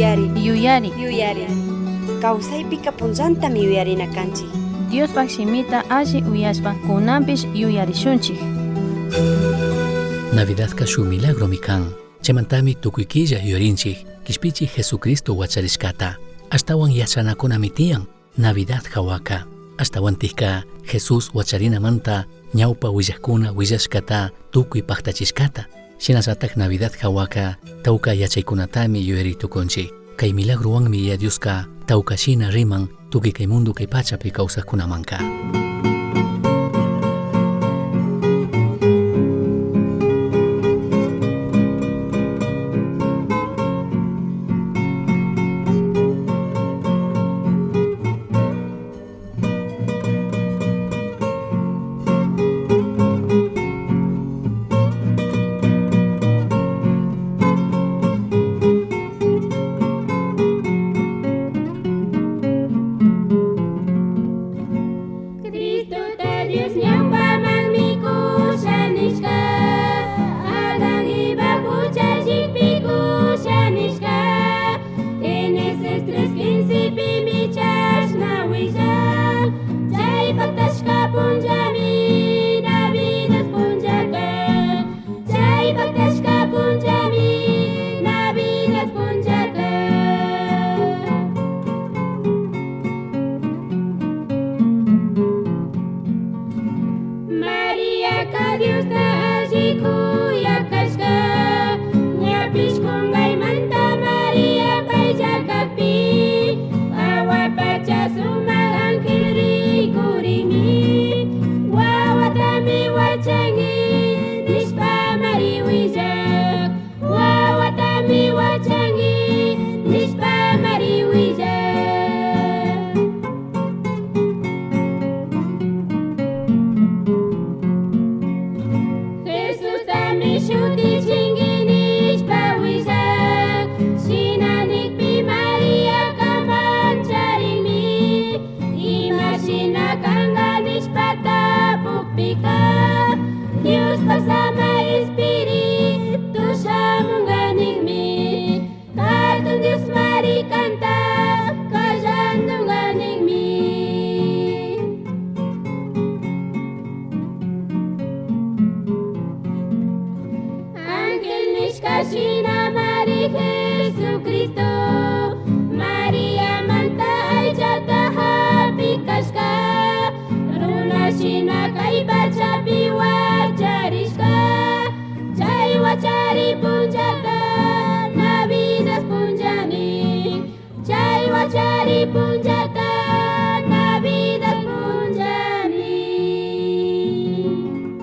Yuyari. Yuyari. Yuyari. Kawsaypika punllantami yuyarina kanchik. Diospaj shimita alli uyashpa kunanpish yuyarishunchik. Navidadka shuk milagromi kan. Chaymantami tukuy killa yuyarinchik Kishpichik Jesucristo wacharishkata. Ashtawan yachanakunami tiyan Navidad hawaka. Ashtawantikka Jesús wacharinamanta ñawpa willakuna willashkata tukuy paktachishkata. Shinallatak Navidad hawaka tawka yachaykunatami yuyari tukunchik. Kay milagrowanmi Yaya Dioska tawka shina riman tukuy kay mundo kay pachapi kawsakkunamanka. Cristota Dios ñawpamanmi kusha nishka, Adán Eva huchallikpi kusha nishka, Génesis 3:15pimi chashna willan, chay pactashka punllami Navidad punllaka, chay pactashka punllami Navidad punllaka. Mariaka Diosta alli kuyakashka, ñapish kungaymanta Maria paylla kakpi, awa pacha sumak ángel rikurinmi, wawatami wachanki nishpa mari willak, wawatami wachanki nishpa mari willak. Jesustami shutichinki nishpa willak, shina nikpi Mariaka mancharinmi, ima shina kanka nishpa tapukpika, Diospaj sama Espíritu shamunka ninmi, Hatun Dios mari kanta kallandunka ninmi. Ángel nishka shina mari Jesucristo, Maria manta aychata hapikashka, runa shina kay pachapi wacharishka, chay wachari punllata Navidad punllami, chay wachari punllata Navidad punllami.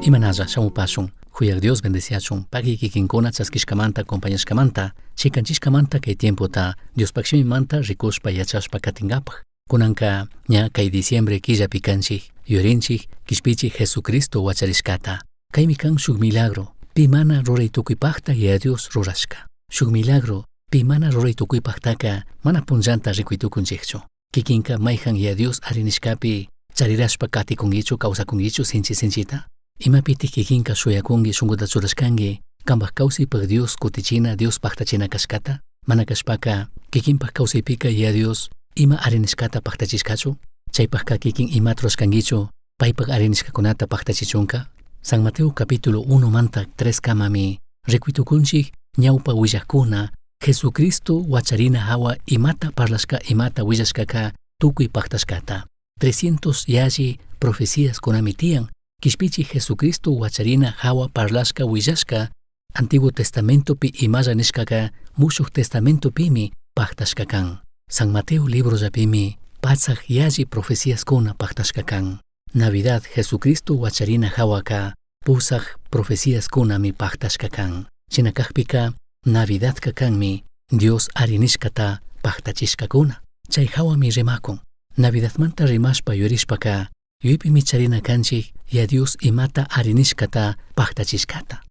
Imanalla shamupashun, Huyak Dios bendeciachun, pagi kikinkuna chaskishkamanta acompañashkamanta, chikanchishkamanta kay tiempota Diospaj shimimanta rikushpa yachashpa katingapaj. Kunanka ña kay diciembre killapi kanchik, yuyarinchik Kishpichik Jesucristo wacharishkata. Kaymi kan shuk milagro, pi mana ruray tukuypajta Yaya Dios rurashka. Shuk milagro, pi mana ruray tukuypajtaka mana punllanta rikuy tukunchikchu. Kikinka mayhan Yaya Dios arinishkapi charirashpa katikunkichu kawsakunkichu sinchi sinchita? Imapitik kikinka shuyakunki shunkuta churashkanki kanpaj kawsaypaj Dios kutichina Dios paktachina kashkata? Mana kashpaka kikinpaj kawsaypika Yaya Dios ima arinishkata paktachishkachu? Chaypajka kikin imata rurashkankichu paypaj arinishkakunata paktachichunka? San Mateo capítulo 1 manta 3 kamami rikuy tukunchik ñawpa willakuna Jesucristo wacharina hawa imata parlashka imata willashkaka tukuy paktashkata. 300 yalli profecías kunami tiyan Kishpichik Jesucristo wacharina hawa parlashka willashka Antiguo Testamentopi imalla nishkaka Mushuj Testamentopimi paktashka kan. San Mateo librollapimi patsaj yalli profecíaskuna paktashka kan. Navidad Jesucristo wacharina hawaka pusaj profecíaskunami paktashka kan. Shina kakpika Navidadka kanmi Dios arinishkata paktachishkakuna. Chay hawami rimakun. Navidadmanta rimashpa yuyarishpaka yuypimi charina kanchik ya Dios imata arinishkata paktachishkata.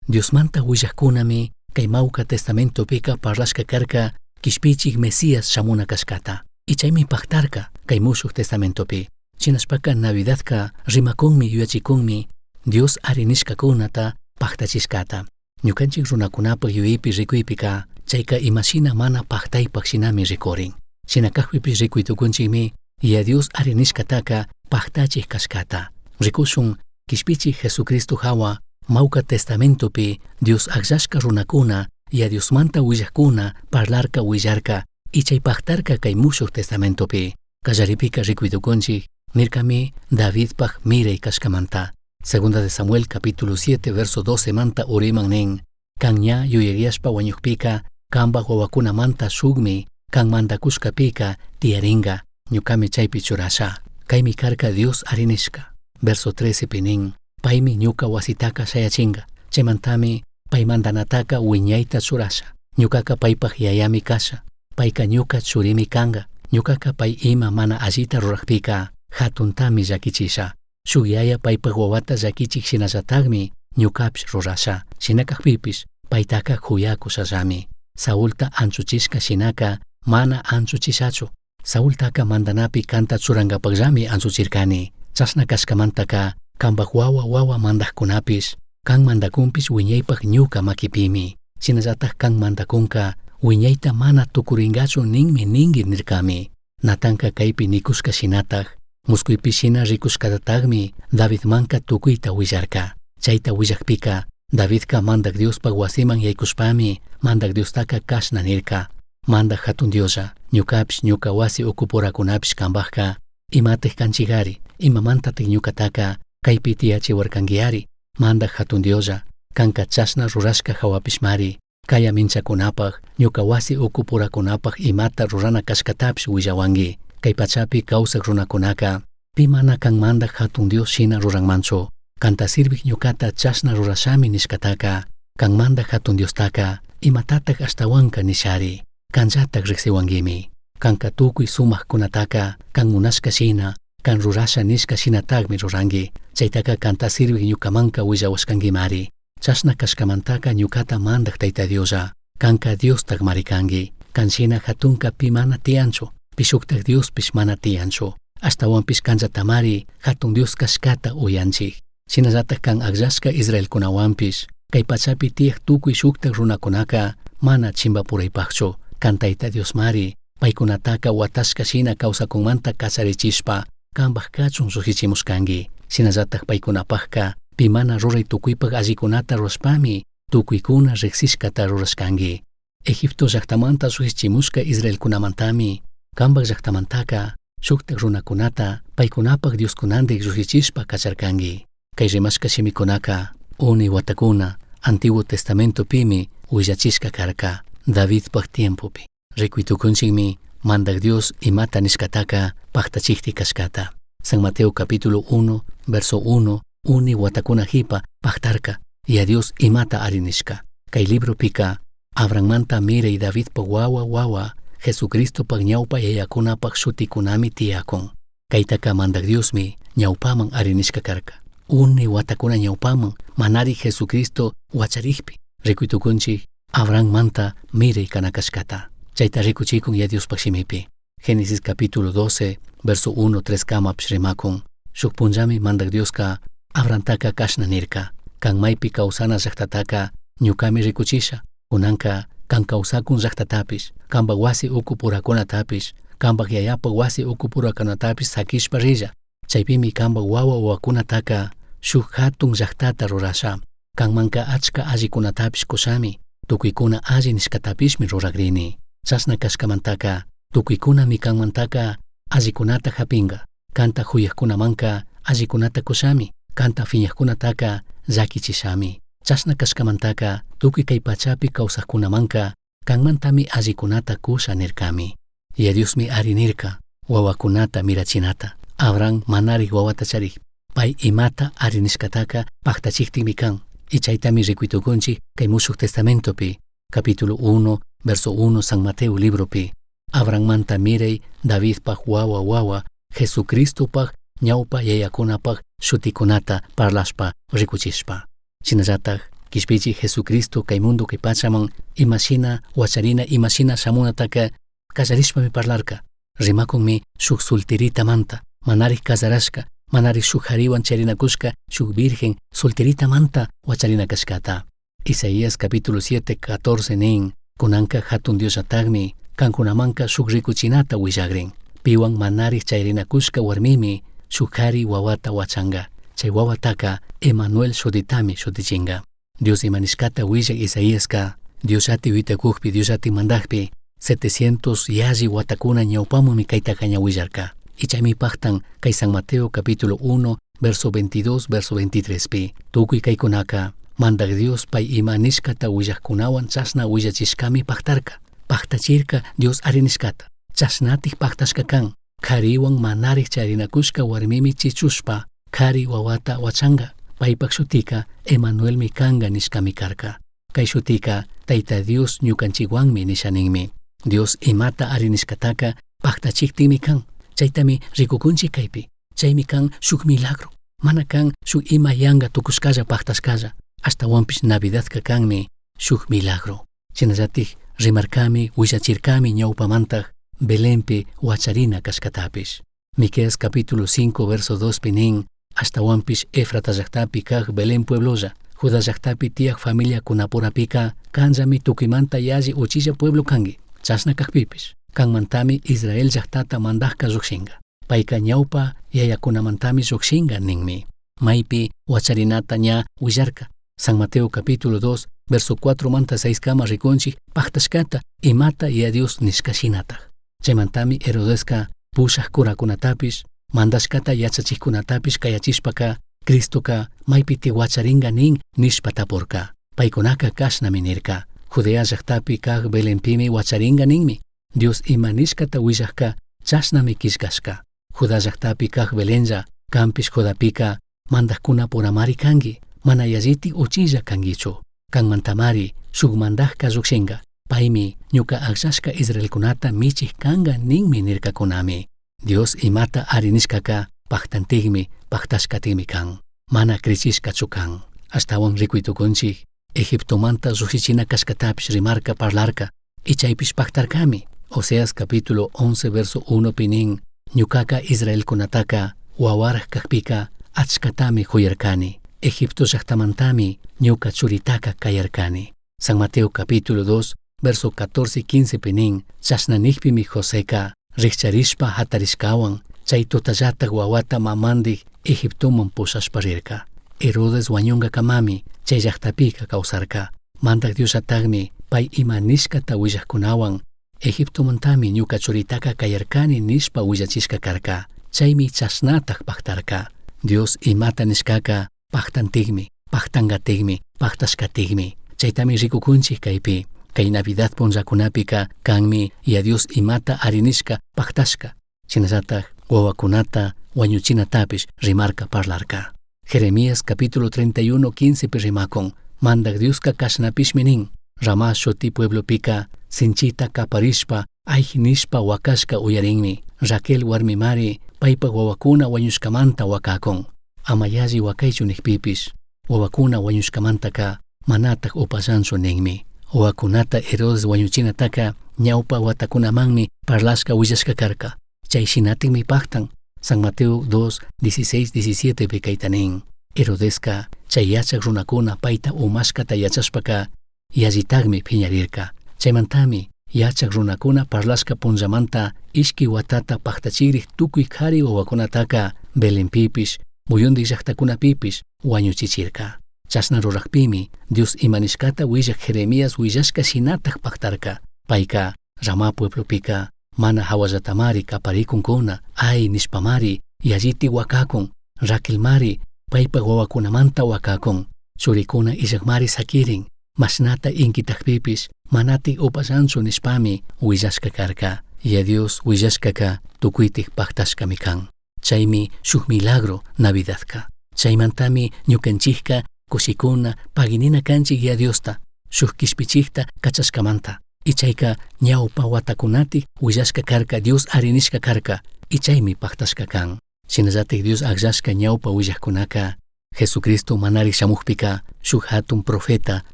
Diosmanta willakkunami kay mawka testamentopika parlashka karka Kishpichik Mesías shamuna kashkata. Y chaymi paktarka kay mushuj testamentopi. Shinashpaka Navidadka rimakunmi yuyachikunmi Dios arinishkakunata paktachishkata. Ñukanchik runakunapaq yuyaypi rikuypika chayka imashina mana paktaypaq shinami rikurin. Shina kajpipish rikuy tukunchikmi Yaya Dios ari nishkataka paktachik kashkata. Rikushun kishpichik Jesucristo hawa mawka testamentopi Dios akllashka runakuna Yaya Diosmanta willakuna parlarka willarka y chay paktarka kay mushuq testamentopi. Kallaripika rikuy tukunchik nirkami Davidpaq miray kashkamanta. Segunda de Samuel capítulo 7 verso 12 manta uriman nin, kan ña yuyayashpa wañukpika kanpaj wawakunamanta shukmi kan mandakushkapika tiyaringa, ñukami chaypi churasha. Kaymi karka Dios arinishka. Verso 13 pi nin, paymi ñuka wasitaka shayachinga, chaymantami pay mandanataka wiñayta churasha. Ñukaka paypaj yayami kasha, payka ñuka churimi kanga, ñukaka pay ima mana allita rurakpika hatuntami llakichisha. Shuk yaya paypaj wawata llakichik shinallatakmi ñukapish rurasha. Shina kakpipish paytaka kuyakushallami. Saulta anchuchishka shinaka mana anchuchishachu. Saultaka mandanapi kanta churankapakllami anchuchirkani. Chashna kashkamantaka kanpak wawa wawa mandajkunapish kan mandakunpish wiñaypak ñuka makipimi. Shinallatak kan mandakunka wiñayta mana tukurinkachu ninmi ninki nirkami. Natanka kaypi nikushka shinatak muskuypi shina rikushkatatakmi Davidmanka tukuyta willarka. Chayta willakpika Davidka Mandak Diospaj wasiman yaykushpami Mandak Diostaka kashna nirka. Mandak hatun Dioslla, ñukapish ñuka wasi ukupurakunapish kanpajka imatik kanchikari, imamantatik ñukataka kaypi tiyachiwarkankiyari. Mandak hatun Dioslla, kanka chashna rurashka hawapishmari, kaya minchakunapaj, ñuka wasi ukupurakunapaj imata rurana kashkatapish willawanki. Kay pachapi kawsak runakunaka, pi mana kan mandak hatun Dios shina ruranmanchu. Kanta sirvik ñukata chashna rurashami nishkataka, kan mandak hatun Diostaka, imatatak ashtawanka nishari, kanllatak riksiwankimi. Kanka tukuy sumakkunataka, kan munashka shina, kan rurasha nishka shinatakmi ruranki. Chaytaka kanta sirvik ñukamanka willawashkankimari. Chashna kashkamantaka ñukata mandak Tayta Dioslla, kanka Diostak mari kanki. Kan shina hatunka pi mana tiyanchu, pi shuktak Diospish mana tiyanchu. Ashtawanpish kanllatamari hatun Dios kashkata uyanchik. Shinallatak kan akllashka Israelkunawanpish, kay pachapi tiyak tukuy shuktak runakunaka mana chimpapuraypaqchu. Kan Tayta Diosmari, paykunataka watashka shina kawsakunmanta kacharichishpa, kanpaj kachun llukshichimushkanki. Shinallatak paykunapajka pi mana ruray tukuypak allikunata rurashpami tukuykuna riksishkata rurashkanki. Egipto llaktamanta llukshichimushka Israelkunamantami kanpaj llaktamantaka shuktak runakunata paykunapak Dioskunandik llukshichishpa kacharkanki. Kay rimashka shimikunaka uni watakuna Antiguo Testamentopimi willachishka karka Davidpaj tiempopi. Rikuy tukunchikmi Mandak Dios imata nishkataka paktachikti kashkata. San Mateo capítulo 1, verso 1, uni watakuna hipa paktarka, Yaya Dios imata ari nishka. Kay libropika Abrahammanta miray Davidpa wawa wawa Jesucristopaj ñawpa yayakunapaj shutikunami tiyakun. Kaytaka Mandak Diosmi ñawpaman ari nishka karka. Uni watakuna ñawpaman manari Jesucristo wacharikpi rikuy tukunchik Abrahammanta miray kana kashkata. Chayta rikuchikun Yaya Diospaj shimipi. Génesis capítulo 12, verso 1, 3 kamapish rimakun. Shuk punllami Mandak Dioska Abrahamtaka kashna nirka. Kan maypi kawsana llaktataka ñukami rikuchisha. Kunanka kan kawsakun llaktatapish, kanpak wasi ukupurakunatapish, kanpak yayapa wasi ukupurakunatapish sakishpa rilla. Chaypimi kanpak wawa wawakunataka shuk hatun llaktata rurasha. Kanmanka achka allikunatapish kushami, tukuykuna alli nishkatapishmi rurakrini. Chashna kashkamantaka tukuykunami kanmantaka allikunata hapinka. Kanta huyakkunamanka allikunata kushami, kanta phiñakkunataka llakichishami. Chashna kashkamantaka tukuy kay pachapi kawsakkunamanka kanmantami allikunata kusha nirkami. Yaya Diosmi ari nirka wawakunata mirachinata. Abraham manarik wawata charik, pay imata ari nishkataka paktachiktinmi kan. Y chaytami rikuy tukunchik kay Mushuq Testamentopi, capítulo 1, verso 1 San Mateo libropi. Abrahammanta miray Davidpaj wawa wawa Jesucristopaj ñawpa yayakunapaj shutikunata parlashpa rikuchishpa. Shinallatak kishpichik Jesucristo kay mundo kay pachaman imashina wacharina imashina shamunataka kallarishpami parlarka. Rimakunmi shuk solteritamanta, manarik casarashka, manarik shuk hariwan charinakushka shuk virgen solteritamanta wacharina kashkata. Isaías capítulo 7, 14 nin, kunanka hatun Diosllatajmi kankunamanka shuk rikuchinata willagrin. Piwan manarij chayrinakushka warmimi shuk kari wawata wachanga. Chay wawataka Emanuel shutitami shutichinga. Dios ima nishkata willak Isaíaska Diosllati witakujpi Diosllati mandajpi 700 yalli watakuna ñawpamanmi kaytaka ña willarka. Y chaymi paktan kay San Mateo capítulo 1 verso 22 verso 23 pi. Tukuy kaykunaka Mandak Dios pay ima nishkata willajkunawan chashna willachishkami paktarka. Paktachirka Dios ari nishkata. Chashnatik paktashka kan. Kariwan manarik charinakushka warmimi chichushpa kari wawata wachanga. Paypak shutika Emanuelmi kanga nishkami karka. Kay shutika Tayta Dios ñukanchikwanmi nisha ninmi. Dios imata ari nishkataka paktachiktinmi kan. Chaytami rikukunchik kaypi. Chaymi kan shuk milagro. Mana kan shuk ima yanga tukushkalla paktashkalla. Ashtawanpish Navidadka kanmi shuk milagro. Shinallatik rimarkami willachirkami ñawpamantaj Belenpi wacharina kashkatapish. Miqueas capítulo 5 verso 2 pi nin, ashtawanpish Efrata llaktapi kaj Belén pueblolla, Judá llaktapi tiyaj familiakunapurapika kanllami tukuymanta yalli uchilla pueblo kanki, chashna kajpipish, kanmantami Israel llaktata mandajka llukshinka. Payka ñawpa yayakunamantami llukshinka ninmi. Maypi wacharinata ña willarka. San Mateo capítulo 2 verso 4 manta 6 kama rikunchik paktashkata imata ya Dios nishkashinataj. Chaymantami Herodeska pushaj kurakunatapish, mandashkata yachachikkunatapish kayachishpaka Cristoka maypiti wacharinga nin nishpa tapurka. Paykunaka kashnami nirka. Judea llaktapi kaj Belenpimi wacharinga ninmi. Dios ima nishkata willajka chashnami killkashka. Judá llaktapi kaj Belenlla, kanpish Judapika mandajkunapuramari kanki, mana yallitik uchilla kankichu. Kanmantamari shuk mandajka llukshinka. Paymi ñuka akllashka israelkunata michik kanka ninmi nirkakunami. Dios imata ari nishkaka paktantikmi paktashkatikmi kan. Mana krichishkachu kan. Ashtawan rikuytukunchik Egiptomanta llukshichina kashkatapish rimarka parlarka. Y chaypish paktarkami. Oseas capítulo 11 verso 1 pi nin, ñukaka israelkunataka wawaraj kajpika achkatami juyarkani. Egipto llaktamantami ñuka churitaka kayarkani. San Mateo capítulo 2 verso 14 y 15 pi nin, chashna nijpimi Joseka rikcharishpa hatarishkawan chay tutallatak wawata mamandik Egiptoman pushashpa rirka. Herodes wañunkakamami chay llaktapika kawsarka. Mandak Diosllatakmi pay ima nishkata willajkunawan Egiptomantami ñuka churitaka kayarkani nishpa willachishka karka. Chaymi chashnatak paktarka. Dios imata nishkaka paktantikmi, paktankatikmi, paktashkatikmi. Chaytami rikukunchik kaypi. Kay Navidad punllakunapika kanmi ya Dios imata arinishka paktashka. Shinallatak wawakunata wañuchinatapish rimarka parlarka. Jeremías capítulo 31, 15 pi rimakun. Mandak Dioska kashnapishmi nin. Ramá shuti pueblopika sinchita kaparishpa aij nishpa wakashka uyarinmi. Raquel warmimari paypak wawakuna wañushkamanta wakakun. Ama yalli wakaychu nikpipish. Wawakuna wañushkamantaka manatak upallanchu ninmi. Wawakunata Herodes wañuchinataka ñawpa watakunamanmi parlashka willashka karka. Chay shinatikmi paktan. San Mateo 2, 16, 17 pi kayta nin. Herodeska chay yachak runakuna payta umashkata yachashpaka yallitakmi piñarirka. Chaymantami yachak runakuna parlashka punllamanta ishki watata paktachikrik tukuy kari wawakunataka Belenpipish, muyundik llaktakunapipish wañuchichirka. Chashna rurakpimi Dios ima nishkata willak Jeremías willashka shinatak paktarka. Payka Ramá pueblopika mana hawallatamari kaparikunkuna, ay nishpamari yalliti wakakun, Raquelmari paypak wawakunamanta wakakun, churikuna illakmari sakirin, mashnata inkitakpipish manatik upallanchu nishpami willashka karka. Ya Dios willashkaka tukuytik paktashkami kan. Chaymi shuk milagro Navidadka. Chaymantami ñukanchikka kushikuna paginina kanchik ya Diosta, shuk kishpichikta kachashkamanta. Y chayka ñawpa watakunatik willashka karka Dios arinishka karka, y chaymi paktashka kan. Shinallatik Dios akllashka ñawpa willajkunaka Jesucristo manarik shamukpika shuk hatun profeta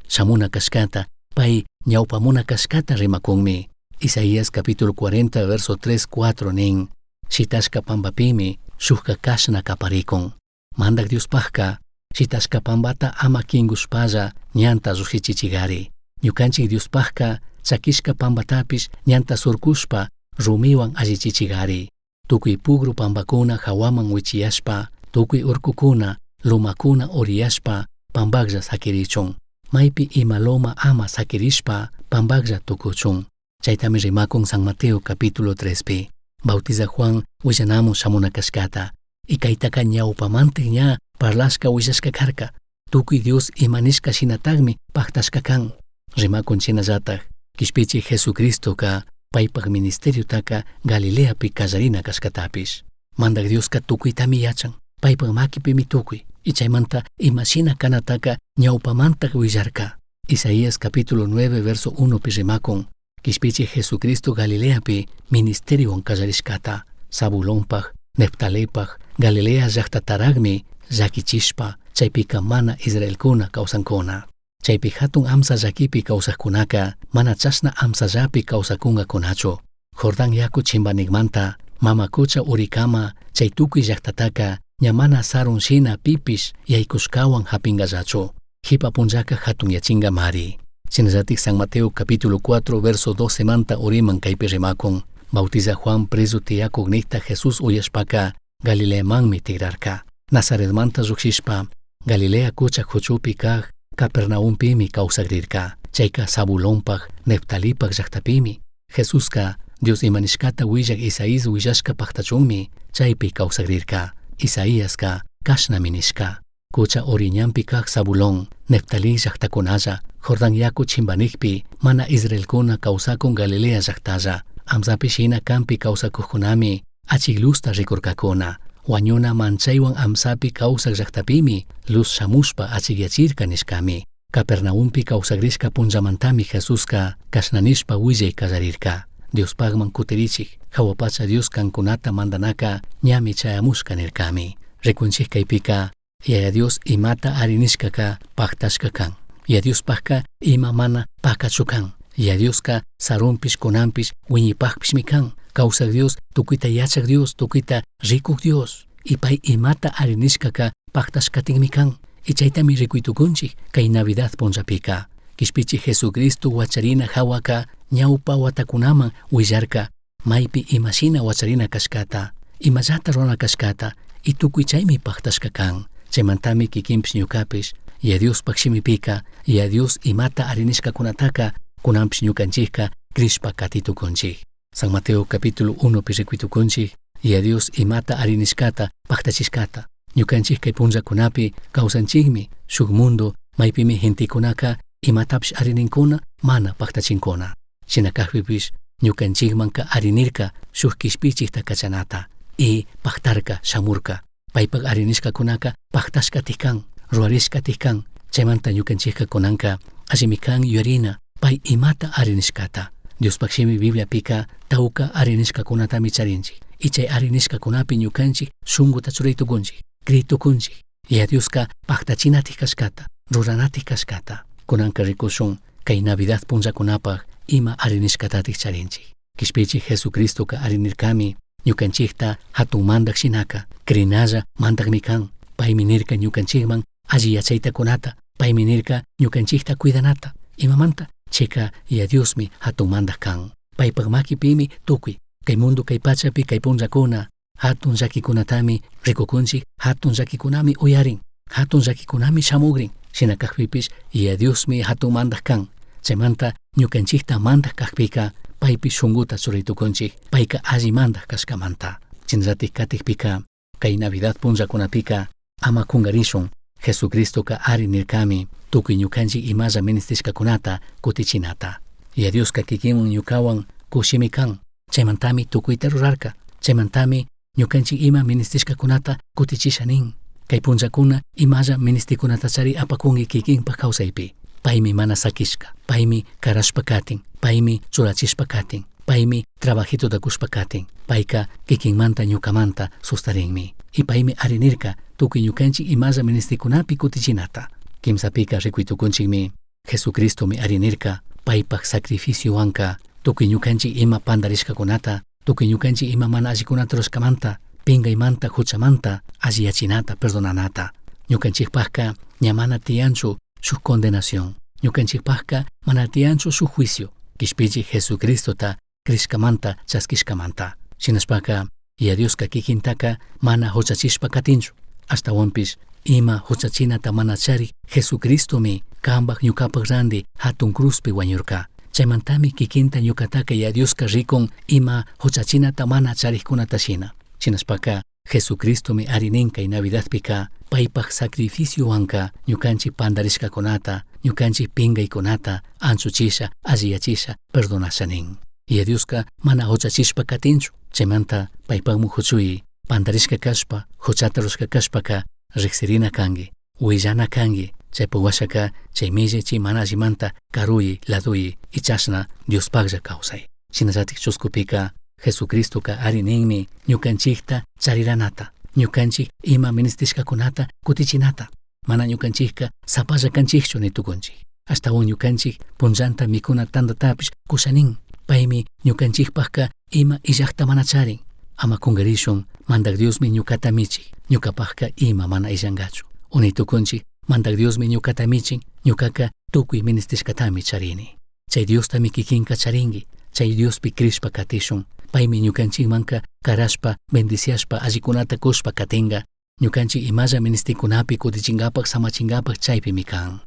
shamuna kashkata, pay ñawpamuna kashkata rimakunmi. Isaías capítulo 40 verso 3, 4 nin, shitashka pampapimi shukka kashna kaparikun. Mandak Diospajka Shitashca pambata ama quingushpalla ñanta llujshichichigari. Ñucanchij Diospajca chaquishca pambatapish ñanta surcushpa rumihuan allichichigari. Tucui pugru pambacuna jahuaman huichiyashpa, tucui urcucuna, lomacuna uriyashpa pambajlla saquirichun. Maipi ima loma ama saquirishpa pambajlla tucuchun. Chaitami rimacun San Mateo capítulo 3pi. Bautiza Juan huillanamun shamuna cashcata. Y caitaca ñaupamante ña parlashca huillashca carca. Tucui Dios ima nishca shinatagmi pactashca can. Rimakun shinallataj. Quishpichi Jesucristoca paipaj ministeriotaka Galileapi kallarina cashcatapish. Mandak Dioska tucuitami yachan. Paipaj maquipimi tucui. Y chaymanta ima shina canataca ñaupamanta huillarca. Isaías capítulo 9 verso 1 pi rimakun. Quishpichi Jesucristo Galileapi ministeriowan kallarishcata. Zabulonpaj, Neftalipaj, Galilea llajtatarajmi llaquichishpa, chaypika mana Israelcuna kawsankuna. Chaypi hatun amsa llaquipi kawsajkunaka mana chashna amsallapi kawsakungakunachu. Jordán yaku chimbanigmanta, mama cucha urikama, chay tukuy llajtataka ña mana sarun shina pipish yaykushkawan japingallachu. Jipa punllaka hatun yachingamari. Shinallatik San Mateo capítulo 4 verso 12 manta uriman kaypi rimakun. Bautiza Juan preso tiyakuk nikta Jesús uyashpaka Galileamanmi tigrarka. Nazaretmanta llujshishpa Galilea cucha juchupi kaj Capernaumpimi kawsakrirka. Chayka Zabulonpaj, Neftalipaj llajtapimi. Jesuska Dios ima nishkata willak Isaías willashka paktachunmi chaypi kawsakrirka. Isaíaska kashnami nishka. Cucha uriñanpi kaj Zabulón, Neftalí llajtakunalla, Jordán yaku chimbanikpi, mana Israelkuna kawsakun Galilea llajtalla. Amsapi shina kampi kawsakujkunami achik luzta rikurkakuna. Wañuna manchaywan amsapi kawsak llajtapimi luz shamushpa achikyachirka nishkami. Capernaumpi kawsakrishka punllamantami Jesuska kashna nishpa willay kallarirka. Diospagman kutirichik, jahua pacha Dios kankunata mandanaka ñami chayamushka nirkami. Rikunchik kaypika, Yaya Dios imata arinishkaka paktashka kan. Yaya Diospajka ima mana pakachu kan. Yaya Dioska sarunpish kunanpish wiñipajpishmi kan. Kawsak Dios, tukuyta yachak Dios, tukuyta rikuk Dios. Y pay imata arinishkaka paktashkatinmi kan. Y chaytami rikuytukunchik kay Navidad punllapika. Kishpichi Jesucristo wacharina hawaka ñawpa watakunaman willarka maypi imashina wacharina kashkata, imallata rurana kashkata, y tukuy chaymi paktashka kan. Chaymantami kikinpish ñukapish, Yaya Diospaj shimipika, Yaya Dios imata arinishkakunataka kunanpish ñukanchikka crishpa katitukunchik. San Mateo capítulo 1 pi rikuytukunchik, Yaya Dios imata arinishkata paktachishkata. Ñukanchik kay punllakunapi kawsanchikmi shuk mundo maypimi gentekunaka imatapish arininkuna mana paktachinkuna. Shina kakpipish ñukanchikmanka arinirka shuk kishpichikta kachanata y paktarka shamurka. Paypak arinishkakunaka paktashkatik kan, rurarishkatik kan. Chaymanta ñukanchikka kunanka allimi kan yuyarina pay imata arinishkata. Diospaj shimi Bibliapika tawka arinishkakunatami charinchik. Y chay arinishkakunapi ñukanchik shunkuta churaytukunchik, criytukunchik. Yaya Dioska paktachinatik kashkata, ruranatik kashkata. Kunanka rikushun kay Navidad punllakunapaj ima arinishkatatik charinchik. Kishpichik Jesucristoka arinirkami ñukanchikta hatun mandak shinaka, crinalla mandakmi kan. Paymi nirka ñukanchikman alli yachayta kunata, paymi nirka ñukanchikta cuidanata. Imamanta chayka Yaya Diosmi hatun mandak kan. Paypak makipimi tukuy kay mundo kay pachapi kay punllakuna hatun llakikunatami rikukunchik, hatun llakikunami uyarin, hatun llakikunami shamugrin. Shina kakpipish Yaya Diosmi hatun mandak kan. Chaymanta ñukanchikta mandak kakpika paypi shunkuta churaytukunchik, payka alli mandak kashkamanta. Shinallatik katikpika kay Navidad punllakunapika ama kungarishun Jesucristoka ari nirkami tukuy ñukanchik imalla ministishkakunata kutichinata. Yaya Dioska kikinwan ñukawan kushimi kan. Chaymantami tukuyta rurarka. Chaymantami ñukanchik ima ministishkakunata kutichisha nin. Kay punllakuna imalla ministikunatachari apakunki kikinpak kawsaypi. Paymi mana sakishka, paymi karashpa katin, paymi churachishpa katin, paymi trabajituta kushpa katin, payka kikinmanta ñukamanta sustarinmi. Y paymi arinirka tukuy ñukanchik imalla ministikunapi kutichinata. Kimsapika rikuytukunchikmi Jesucristomi arinirka paypak sacrificiowanka tukuy ñukanchik ima pandarishkakunata, tukuy ñukanchik ima mana allikunata rurashkamanta, pingaymanta, huchamanta alliyachinata, perdonanata. Ñukanchikpakka ña mana tiyanchu shuk condenación. Ñukanchikpakka mana tiyanchu shuk juicio. Kishpichik Jesucristota crishkamanta chaskishkamanta. Shinashpaka Yaya Dioska kikintaka mana huchachishpa katinchu. Ashtawanpish ima huchachinata mana charik Jesucristomi kambak ñukapak randi hatun cruzpi wañurka. Chaymantami kikinta ñukataka Yaya Dioska rikun ima huchachinata mana charikkunata shina. Shinashpaka Jesucristomi ari nin kay Navidadpika paypak sacrificiowanka ñukanchik pandarishkakunata, ñukanchik pingaykunata anchuchisha, alliyachisha, perdonasha nin. Yaya Dioska mana huchachishpa katinchu. Chaymanta paypakmu huchuy pandarishka kashpa, huchata rurashka kashpaka riksirina kanki, willana kanki. Chaypak washaka chay millay chay mana allimanta karuyi, laduyi y chashna Diospaklla kawsay. Shinallatik chuskupika Jesucristoka ari ninmi ñukanchikta chariranata, ñukanchik ima ministishkakunata kutichinata. Mana ñukanchikka sapalla kanchikchu ni tukunchik. Ashtawan ñukanchik punllanta mikuna tantatapish kusha nin. Paymi ñukanchikpakka ima illakta mana charin. Ama kungarishun, Mandak Diosmi ñukata michik, ñukapakka ima mana illankachu. Uni tukunchik, Mandak Diosmi ñukata michin, ñukaka tukuy ministishkatami charini. Chay Diostami kikinka charinki, chay Diospi crishpa katishun. Paymi ñukanchikmanka karashpa, bendiciashpa, allikunata kushpa katinka. Ñukanchik imalla ministikunapi kutichinkapak, samachinkapak chaypimi kan.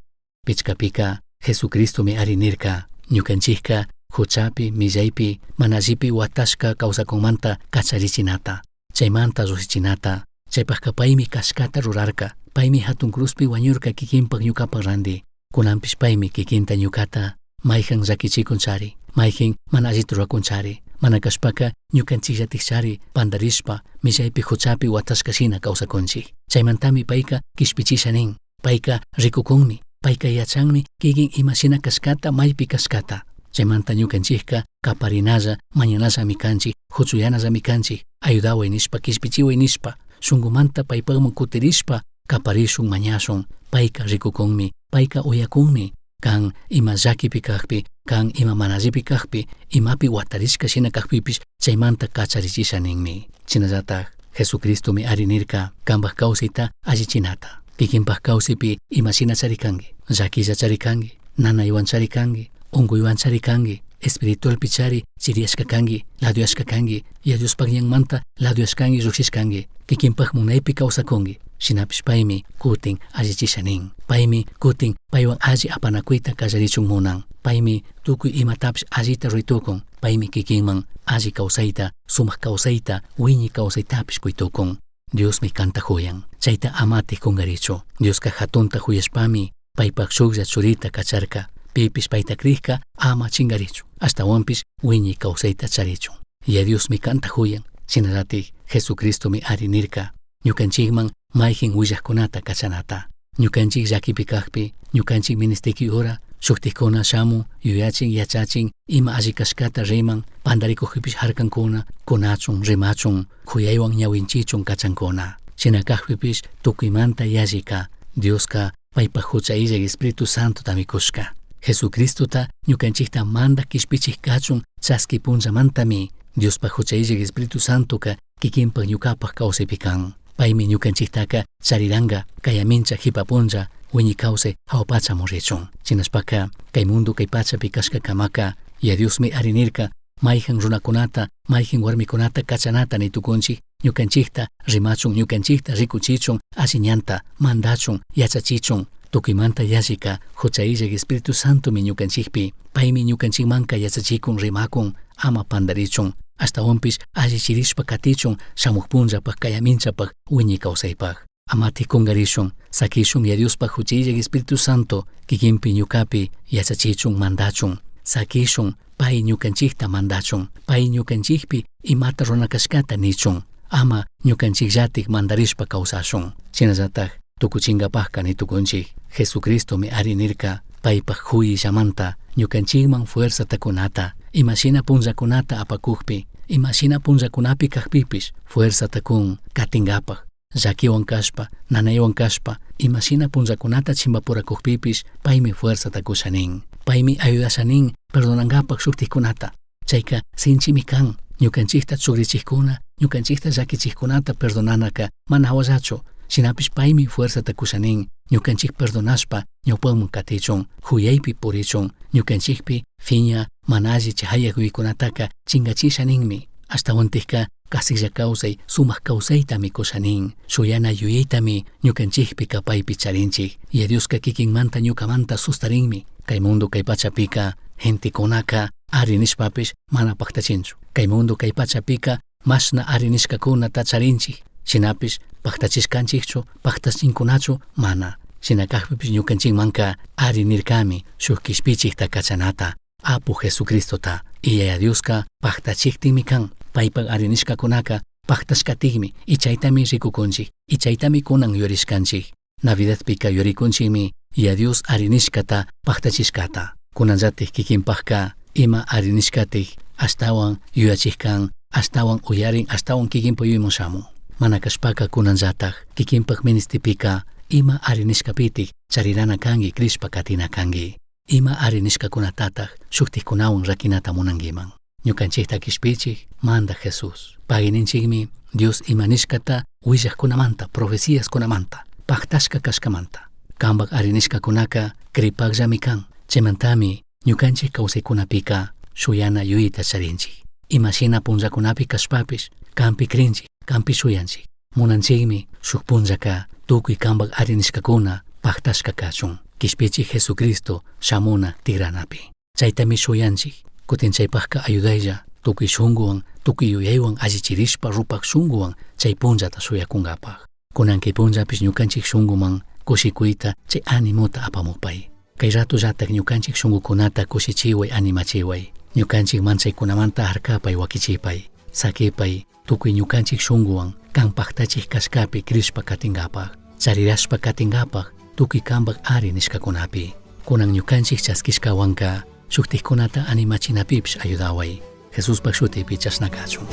Pichkapika Jesucristomi ari nirka, ñukanchikka huchapi, millaypi, mana allipi watashka kawsakunmanta kacharichinata, chaymanta llushichinata. Chaypakka paymi kashkata rurarka, paymi hatun cruzpi wañurka kikinpak ñukapak randi. Kunanpish paymi kikinta ñukata mayhan llakichikun chari, mayhan mana allita rurakun chari, mana kashpaka ñukanchikllatik chari pandarishpa, millaypi huchapi watashka shina kawsakunchik. Chaymantami payka kishpichisha nin, payka rikukunmi, payka yachanmi kikin ima shina kashkata, maypi kashkata. Chaymanta ñukanchikka kaparinalla, mañanallami kanchik, huchuyanallami kanchik, ayudaway nishpa, kishpichiway nishpa, shunkumanta paypakman kutirishpa, kaparishun, mañashun, payka rikukunmi, payka uyakunmi, kan ima llakipi kakpi, kan ima mana allipi kakpi, imapi watarishka shina kakpipish chaymanta kacharichisha ninmi. Shinallatak Jesucristomi ari nirka kampak kawsayta allichinata. Kikinpak kawsaypi ima shina charikanki, llakilla charikanki, nanaywan charikanki, unkuywan charikanki, espiritualpi chari chiriyashka kanki, laduyashka kanki, Yaya Diospak ñanmanta laduyashkanki, llukshishkanki, kikinpak munaypi kawsakunki. Shinapish paymi kutin allichisha nin. Paymi kutin paywan alli apanakuyta kallarichun munan. Paymi tukuy imatapish allita ruytukun. Paymi kikinman alli kawsayta, sumak kawsayta, wiñi kawsaytapish kuytukun. Diosmi kanta huyan. Chayta amatik kunkarichu. Dioska hatunta huyashpami paypak shuklla churita kacharka. Pipish payta krikka ama chinkarichu. Ashtawanpish wiñi kawsayta charichun. Yaya Diosmi kanta huyan. Shinallatik Jesucristomi ari nirka ñukanchikman mayhin willakkunata kachanata. Ñukanchik llakipi kakpi, ñukanchik ministiki hora, shuktikkuna shamun, yuyachin, yachachin, ima alli kashkata riman, pandarikukpipish harkankuna, kunachun, rimachun, kuyaywan ñawinchichun kachankuna. Shina kakpipish tukuymanta yallika, Dioska paypak hucha illak Espíritu Santotami kushka. Jesucristota ñukanchikta mandak kishpichik kachun chaski punllamantami Diospak hucha illak Espíritu Santoka kikinpak ñukapak kawsaypi kan. Paymi ñukanchiktaka chariranka kayamincha jipa punlla wiñi kawsay hawa pachamun richun. Shinashpaka kay mundo kay pachapi kashkakamaka Yaya Diosmi ari nirka mayhan runakunata, mayhan warmikunata kachanata nitukunchik, ñukanchikta rimachun, ñukanchikta rikuchichun, alli ñanta mandachun, yachachichun. Tukuymanta yallika hucha illak Espíritu Santomi ñukanchikpi, paymi ñukanchikmanka yachachikun, rimakun, ama pandarichun, ashtawanpish allichirishpa katichun shamuk punllapak, kayaminchapak, wiñi kawsaypak. Amati kungarishun, sakishun Yaya Diospak hucha illak Espíritu Santo kikinpi ñukapi yachachichun, mandachun. Sakishun pay ñukanchikta mandachun, pay ñukanchikpi imata runa kashkata nichun, ama ñukanchikllatik mandarishpa kawsashun. Shinallatak tukuchinkapakka nitukunchik, Jesucristomi ari nirka paypak huyillamanta ñukanchikman fuerzata kunata, imashina punllakunata apakukpi, imashina punllakunapi kakpipish fuerzata kun katinkapak, llakiwan kashpa, nanaywan kashpa, imashina punllakunata chimbapurakukpipish paymi fuerzata kusha nin. Paymi ayudasha nin perdonankapak shuktikkunata. Chayka sinchimi kan, ñukanchikta chukrichikkuna, ñukanchikta llakichikkunata perdonanaka mana hawallachu. Shinapish paymi fuerzata kusha nin ñukanchik perdonashpa ñawpaman katichun, huyaypi purichun, ñukanchikpi fiña mana alli chay hayak yuyaykunataka chingachisha ninmi. Ashtawantikka kasiklla kawsay, sumak kawsaytami kusha nin. Shuyana yuyaytami ñukanchikpika paypi charinchik. Yaya Dioska kikinmanta ñukamanta sustarinmi. Kay mundo kay pachapika gentekunaka ari nishpapish mana paktachinchu. Kay mundo kay pachapika mashna ari nishkakunata charinchik. Shinapish paktachishkanchikchu, paktachinkunachu mana. Shina kakpipish ñukanchikmanka ari nirkami shuk kishpichikta kachanata, Apu Jesucristota. Y Yaya Dioska paktachiktinmi kan. Paypak ari nishkakunaka paktashkatikmi y chaytami rikukunchik y chaytami kunan yuyarishkanchik. Navidadpika yuyarikunchikmi Yaya Dios ari nishkata paktachishkata. Kunanllatik kikinpakka ima ari nishkatik ashtawan yuyachik kan, ashtawan uyarin, ashtawan kikinpak yuyayman shamun. Mana kashpaka kunanllatak kikinpak ministipika ima ari nishkapitik charirana kanki, crishpa katina kanki. Ima ari nishkakunatatak shuktikkunawan rakinata munankiman. Ñukanchikta kishpichik Mandaj Jesús. Pagui ninchikmi Dios ima nishkata willajkunamanta, profecíaskunamanta, paktashka kashkamanta. Kampak ari nishkakunaka kripakllami kan. Chaymantami ñukanchik kawsaykunapika shuyana yuyayta charinchik. Imashina punllakunapi kashpapish kampi krinchik, kampi shuyanchik. Munanchikmi shuk punllaka tukuy kampak ari nishkakuna paktashka kachun. Kishpichik Jesucristo shamuna tigranapi. Chaytami shuyanchik. Kutin chaypakka ayudaylla tukuy shunkuwan, tukuy yuyaywan allichirishpa rupak shunkuwan chay punllata shuyakunkapak. Kunan kay punllapish ñukanchik shunkuman kushikuyta chay animuta apamupay. Kay ratullatak ñukanchik shunkukunata kushichiway, animachiway. Ñukanchik manchaykunamanta harkapay, wakichipay. Sakipay tukuy ñukanchik shunkuwan kan paktachik kashkapi krishpa katinkapak. Charirashpa katinkapak tukuy kampak ari nishkakunapi. Kunan ñukanchik chaskishkawanka shuktikkunata animachinapipish ayudaway. Jesuspak shutipi chashna kachun.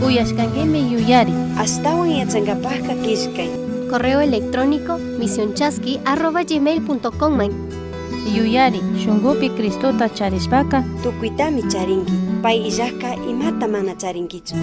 Uyashkankimi yuyari. Ashtawan yachankapakka killkay. Correo electrónico misionchasqui@gmail.com. Yuyari, shunkupi Cristota charishpaka Tukuytami charinki. Pay illajka imata mana charinkichu.